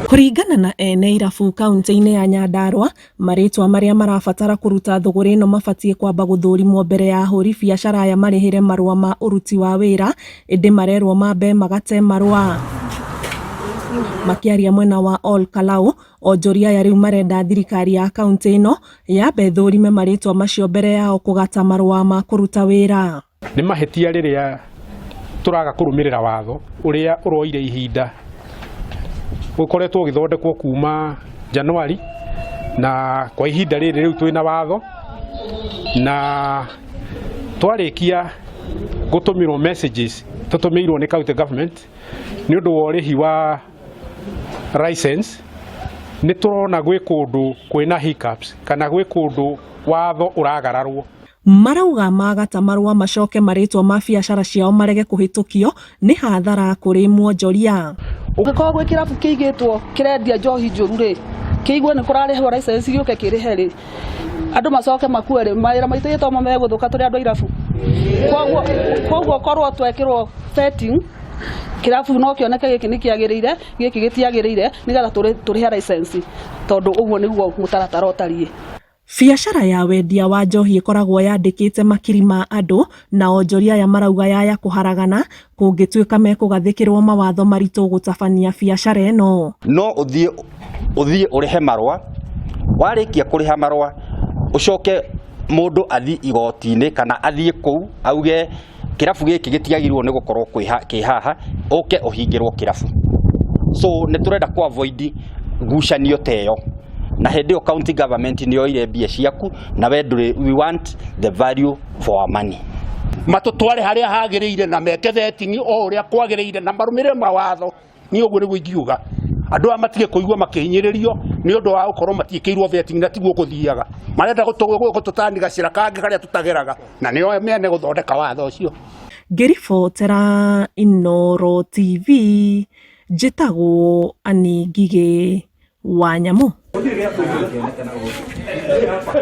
Kũringana na ene irabu kauntĩ-inĩ ya Nyandarua, marĩtwa marĩa marabatara kũruta thũgũrĩ ĩno mabatiĩ kwamba gũthũrimwo mbere ya ahũri biacara aya marĩhĩre marũa ma ũruti wa wĩra ĩndĩ marerwo mambe magate marũa. Makĩaria mwena wa Ol Kalou, onjoria aya rĩu marenda thirikari ya kauntĩ ĩno yambe ĩthũrime marĩtwa macio mbere yao kũgata marũa ma kũruta wĩra. Nĩ mahĩtia rĩrĩa tũraga kũrũmĩrĩra watho ũrĩa ũroire ihinda ũkoretwo ũgĩthondekwo kuma Januari, na kwa ihinda rĩrĩ rĩu twĩna watho, na twarĩkia gũtũmĩrwo messages tũtũmĩirwo nĩ county government nĩ ũndũ wa ũrĩhi wa license, nĩ tũrona gwĩ kũndũ kwĩna hiccups kana gwĩ kũndũ watho ũragararwo. Marauga magata marũa macoke marĩtwa ma biacara ciao marege kũhĩtũkio nĩ hathara kũrĩ mwonjoria. Ũngĩkorwo gwĩ kĩrabu kĩigĩtwo kĩrendia njohi njũru rĩ, kĩigue nĩ kũrarĩhwo license gĩũke kĩrĩhe rĩ, andũ macoke makue rĩ, mawĩra maitũ gĩtomo megũthũka tũrĩ andũ a irabu. Koguo korwo twekĩrwo vetting, kĩrabu no kĩoneke gĩkĩ nĩ kĩagĩrĩire, gĩkĩ gĩtiagĩrĩire, nĩgetha tũrĩhe license, tondũ ũguo nĩguo mũtaratara ũtariĩ. Biacara ya wendia wa njohi ĩkoragwo yandĩkĩte makiri ma andũ na onjoria aya marauga yaya kũharagana kũngĩtuĩka mekũgathĩkĩrwo mawatho maritũ gũtabania biacara ĩno. No ũthiĩ ũrĩhe marũa, warĩkia kũrĩha marũa ũcoke mũndũ athiĩ igoti-inĩ kana athiĩ kũu auge kĩrabu gĩkĩ gĩtiagĩrĩirwo nĩ gũkorwo kĩ haha, ũke ũhingĩrwo kĩrabu. So nĩ tũrenda kũ avoid ngucanio ta ĩyo, na hĩndĩ ĩyo county government nĩ yoire mbia ciaku na we ndũrĩ. We want the value for our money. Matũtware harĩa hagĩrĩire na meke vetting o ũrĩa kwagĩrĩire na marũmĩrĩre mawatho. Niĩ ũguo nĩguo ingiuga, andũ aya matige kũigua makĩhinyĩrĩrio nĩ ũndũ wa gũkorwo matiĩkĩirwo vetting, na tiguo gũthiaga. Marenda gũtũtani gacĩra kangĩ karĩa tũtageraga, na nĩo mene gũthondeka watho ũcio. Ngĩribotera Inooro TV, njĩtagwo Annie Ngigĩ wa Nyamũ.